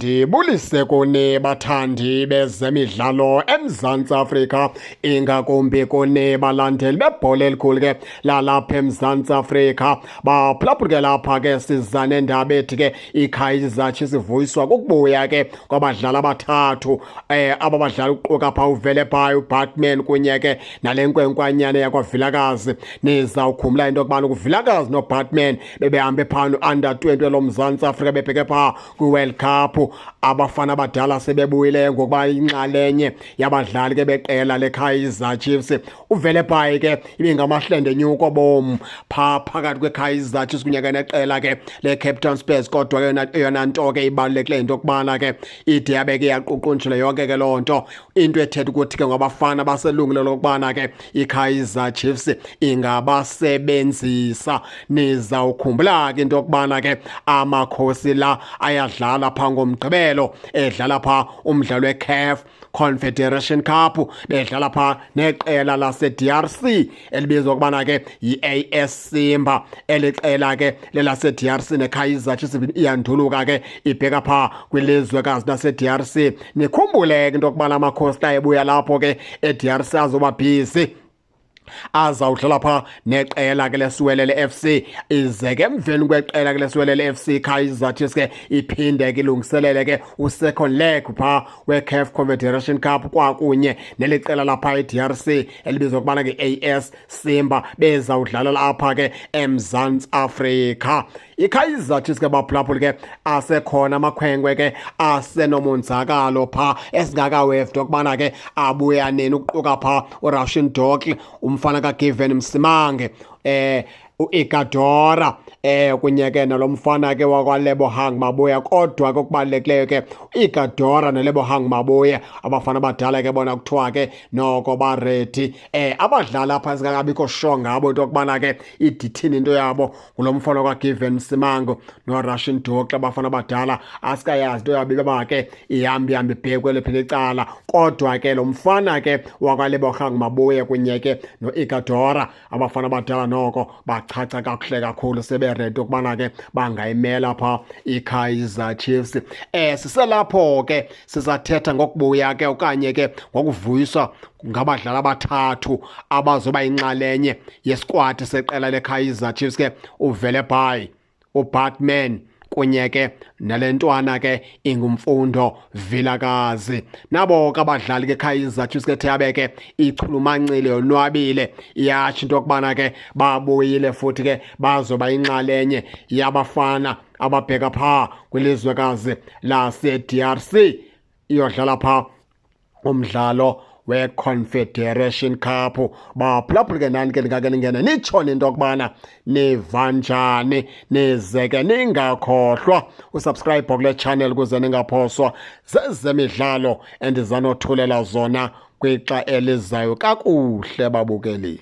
Ndibulise kuni bathandi bezemidlalo eMzantsi Afrika, ingakumbi kuni balandeli bebhola elikhulu ke lalapha eMzantsi Afrika. Baphulaphula ke lapha ke siza nendaba ethi ke iKaizer Chiefs ivuyiswa kukubuya ke kwabadlali abathathu, aba badlali kuquka pha uVelebayi, uBaartman kunye ke nale nkwenkwanyana yakwaVilakazi. Nizawukhumbula into yokubana uVilakazi noBaartman bebehambe phaa no-under 20 loMzantsi Afrika bebheke phaa kwi-World Cup. Abafana abadala sebebuyile ngokuba inxalenye yabadlali ke beqela leKaizer Chiefs. UVelebayi ke ibingamahlende nyuko bom phaa phakathi kweKaizer Chiefs kunye ke neqela ke leCape Town Spurs, kodwa ke eyona nto ke ibalulekileyo into yokubana ke ide yabe ke yaququnjelwa yonke ke loo nto, into ethetha ukuthi ke ngabafana baselungile lokubana ke iKaizer Chiefs ingabasebenzisa. Nizawukhumbula ke into yokubana ke amakhosi la ayadlala phaa ngoMgqibelo, edlala phaa umdlalo weCAF Confederation Cup, bedlala phaa neqela lase-DRC elibizwa ukubana ke yi-AS Simba. Eli qela ke lelase-DRC neKaizer Chiefs iyanduluka ke ibheka phaa kwilizwekazi lase-DRC. Nikhumbule ke into yokubana amakhosi xa ebuya lapho ke e-DRC azoba busy, azawudlala phaa neqela ke leSiwelele FC. Ize ke emveni kweqela ke leSiwelele FC, Kaizer Chiefs ke iphinde ke ilungiselele ke u-second leg phaa we-CAF Confederation Cup kwakunye neli qela lapha e-DRC elibizwa ukubana ke AS Simba, bezawudlalela apha ke eMzantsi Afrika. IKaizer Chiefs ke, baphulaphuli ke, asekhona amakhwenkwe ke asenomonzakalo phaa esingakawevi into yokubana ke abuya nini, ukuquka phaa uRushwin Dortley, umfana kaGiven Msimange, uIgadora, kunye ke nalomfana ke wakwaLebohang Maboe. Kodwa ke okubalulekileyo ke uIgadora noLebohang Maboe, abafana abadala ke bona kuthiwa ke noko ba-ready. Abadlali apha singakabikho sure ngabo into yokubana ke idithini into yabo ngulo mfana kaGiven Msimango noRushwin Dortley. Abafana abadala asikayazi into yabo iba ke ihambe ihambe ibheke kwelephi licala, kodwa ke lo mfana ke wakwaLebohang Maboe kunye ke noIgadora, abafana abadala noko bachacha kakuhle kakhulu, sebe-ready ukubana ke bangayimela pha iKaizer Chiefs. Siselapho ke sisathetha ngokubuya ke okanye ke ngokuvuyiswa ngabadlali abathathu abazoba inxalenye ye-squad seqela leKaizer Chiefs ke, uVelebayi, uBaartman kunye ke nalentwana ke inguMfundo Vilakazi. Nabo ke abadlali ke Kaizer Chiefs ke yabe ke ichulumancile, yonwabile, iyatsho into yokubana ke babuyile futhi ke bazoba inxalenye yabafana ababheka phaa kwilizwekazi lase-DRC iyodlala phaa umdlalo we-Confederation Cup. Baphulaphula ke nani ke ningake ningene nitshone into yokubana niva njani, nize ke ningakhohlwa u-subscribe kule channel ukuze ningaphoswa zezemidlalo endizanothulela zona kwixa elizayo. Kakuhle babukeli.